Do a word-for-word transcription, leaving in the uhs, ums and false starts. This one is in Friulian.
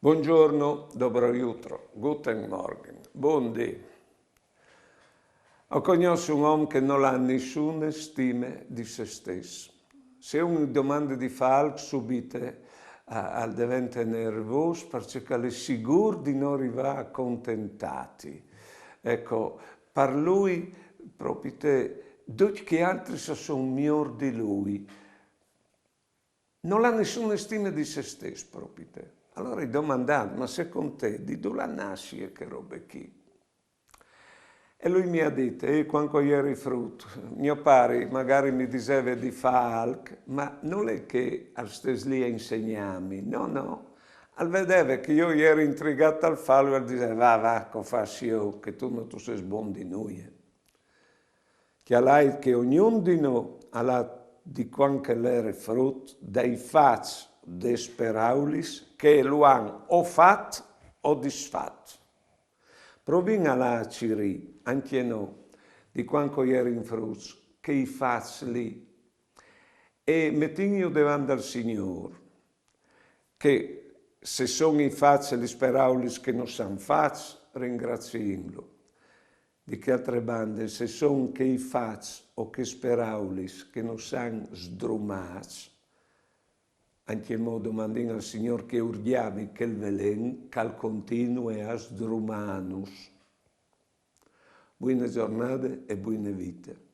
Buongiorno, dobro jutro, guten Morgen, bundì. O cognòs un om che nol à nissune stime di se stes. Se un i domande di fâ alc, subite al devente nervôs, parcè che al è sigûr di no rivâ a contentâti. Eco, par lui, propite, ducj chei altris a son miôr di lui. Nol à nissune stime di se stes, propite. Alore i ai domandât: ma secont te, di dulà nassie chê robe chi? E lui mi à dit: eh, cuant che o jeri frut, gno pari magari mi diseve di fâ alc, ma nol è che al stes li a insegnâmi, no, no. Al vedeve che jo o jeri intrigât tal fâlu e al diseve: va, va, che o fâs jo, che tu no tu sês bon di nuie. Cjalait che ognun di nô al à, di cuant che al jere frut, dai fats, des peraulis che lu àn o fat o disfat. Provìn a lâ a cirî, ancje nô, di cuant che o jerin fruts, chei fats li, e metìnju devant dal Signôr, che se son i fats e lis peraulis che nus àn fats, ringraziìnlu. Di chê altre bande, se son chei fats o chês peraulis che nus àn sdrumâts, ancjemò domandìn al Signôr che ur gjavi chel velen che al continue a sdrumânus. Buine zornade e buine vite.